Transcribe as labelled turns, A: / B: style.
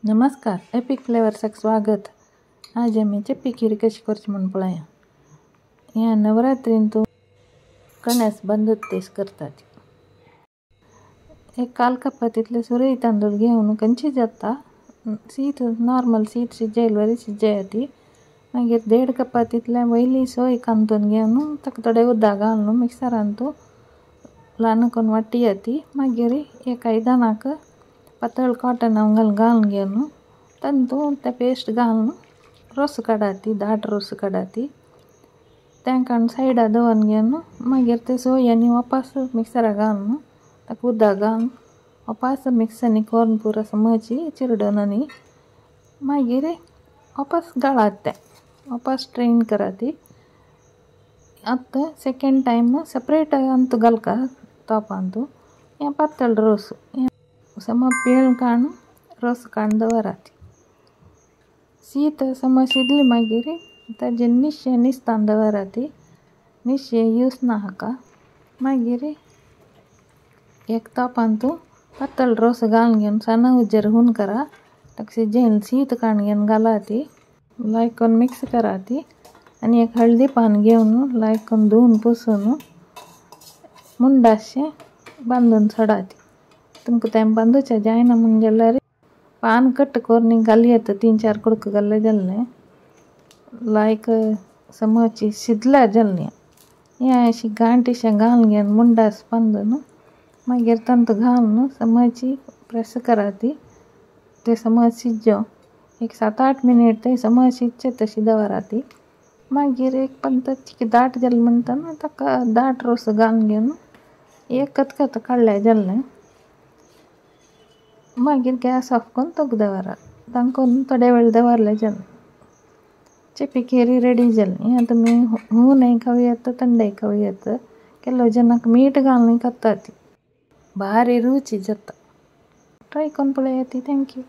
A: नमस्कार, एपिक फ्लेवर्साक स्वागत। आज आमी चेपी खीर कशी करची म्हूण पळया। ह्या नवरात्रीन तूं कणस बंदूत करतात। एक काल कप्पा तितले सुरई तांदूळ घेवन कंची जाता शीत, नॉर्मल शीत शिजयलवरी शिजयाती। मागीर 1.5 कप्पा तितले वयली सोय कांतून घेवन ताका थोडे उदक घालून मिक्सरान तूं ल्हान करून वांटयाती। मागीर एक आयदनाक पातळ कॉटन घालून घालून घेवन तातूंत तें पेस्ट घालून रोस काडाती, दाट रोस काडाती। तें काडून सायडा दवरून घेवन मागीर ते सोय आनी वापस मिक्सरा घालून ताका उदक घालून वापस मिक्सरांनी करून पुरो समची चिरडून आनी मागीर वापस गाळात तें, वापस स्ट्रेन कराती। आतां सेकेंड टायम सेपरेट अंतू घालका तोपांतू हें पातळ रोस सम पेळ काडून रोस काडून दवरात। शीत सम शिजली मागीर ताजे निशे निस्तान दवराती, निशे यूज ना हाका। मागीर एक तोपांतू पातळ रोस घालून घेवन सान उजेर हून करा, ताका शिजयन शीत काडून घेवन घालाती, लायक करून मिक्स कराती। आनी एक हळदी पान घेवन लायक करून धुवन पुसून मुंडाशें बांदून सोडाती। तुमकां तें बांदूचें जायना म्हूण जाल्यार पान कट करून घालयत, 3-4 कुडको घाल्ले जाल्लें लायक समची शिजल्या जाल्लें। हें अशी गांठ अशें घालून घेवन मुंडास बांदून मागीर तांतू घालून समची प्रेस कराती। तें समज शिजो एक 7-8 मिनट तें समज शिजचें तशी दवराती। मागीर एक पंत दाट जालें म्हणटना ताका दाट रोस घालून घेवन एक कतकत काडलें जाल्लें। मागीर गॅस ऑफ करून तोक दवरात, तांकां थोडे वेळ दवरलें जालें। चेपी खीर रेडी जाली। हें तुमी हूनय खावं येता, थंडय खावं येता। ಕೆಲವು ಜನಕ್ಕೆ ಮೀಟ್ घालून खातात, भारी रुची जाता। ट्राय करून पळयात। Thank you.